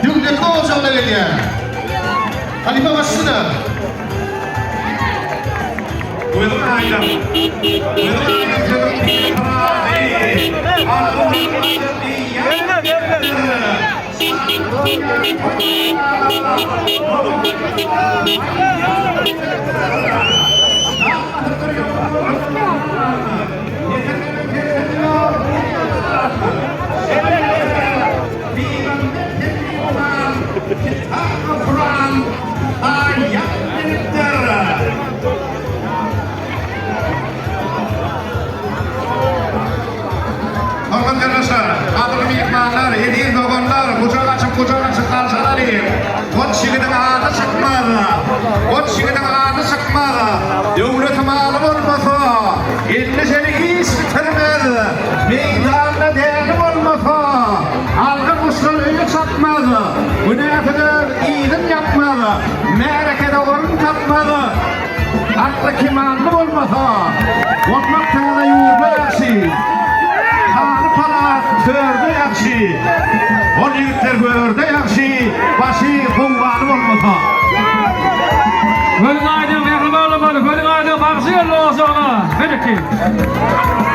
Döwletli ojagyna gelýär. Halypa başyna. Gözüň aýdyň. Gözüň aýdyň sözüň Pyragy. Arzuwlaryň Hormatly gardaşlar, gadyrly myhmanlar, eziz doganlar, gujak açyp, gujak açyp garşy alalyň. Goç ýigidiň ady çykmaz, goç ýigidiň ady çykmaz, döwleti maly bolmasa, elli-şeli iş bitirmez, meýdanda däli bolmasa, alga guşlar öýe çapmaz, günäsiz öz yzyn ýapmaz, märekede orun tapmaz. Akly kemally bolmasa, Bolmak täze ýurda ýagşy, Haly palas törde ýagşy, Ol ýigitler görde ýagşy, Başy gowgaly bolmasa. Gözüň aýdyň mähriban bolmaly, gözüň aýdyň bagşy geldi ojagyna. Belki.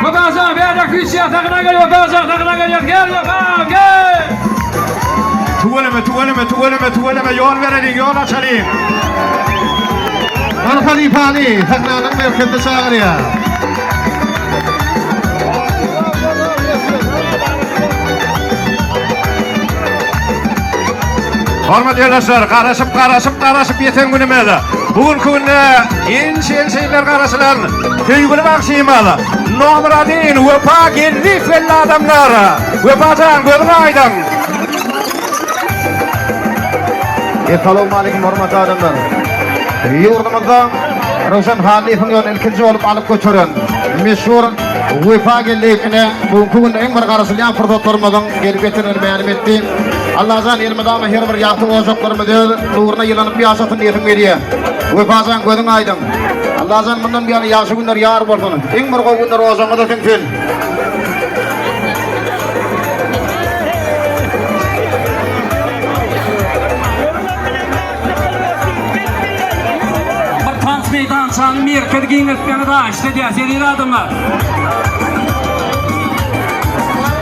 Wepajan bärdäki süýşýär, sahyna gel Wepajan, sahyna gelýär, gel Wepa, gel! Tüweleme, tüweleme, tüweleme, tüweleme, ýol bereliň, ýol açalyň. Ol halypany sahnanyň merkezine çagyrýar. Hormatly ýoldaşlar, garaşyp, garaşyp, garaşyp ýeten günümiz. Bu günki günde ençe-ençe ýyllar garaşylan söýgüli bagşymyz Nomer adin Wepa Geldiýew belli adamlar. Wepajan gözüň aýdyň. Essalawmaleýkim hormatly adamlar. Ýurdumyzda Röwşen Hallyýewiň ýoluny ilkinji bolup alyp göteren meşhur Wepa Geldiýew ine bu günki günde iň bir garaşylýan pursatlarymyzyň gelip ýetendigini mälim etdi. Allajan elmydama her bir ýagty ojaklarymyz öz nuruna ýylanyp ýaşasyn diýesim gelýär. Wepajan gözüň aýdyň. Allajan mundan buýana ýagşy günler ýar bolsun. Iň bir gowy günler ojagyňyza siňsin. Bir tans meýdançany merkezi giňeltmegiňizi haýyşt edýäs, eziz adamlar.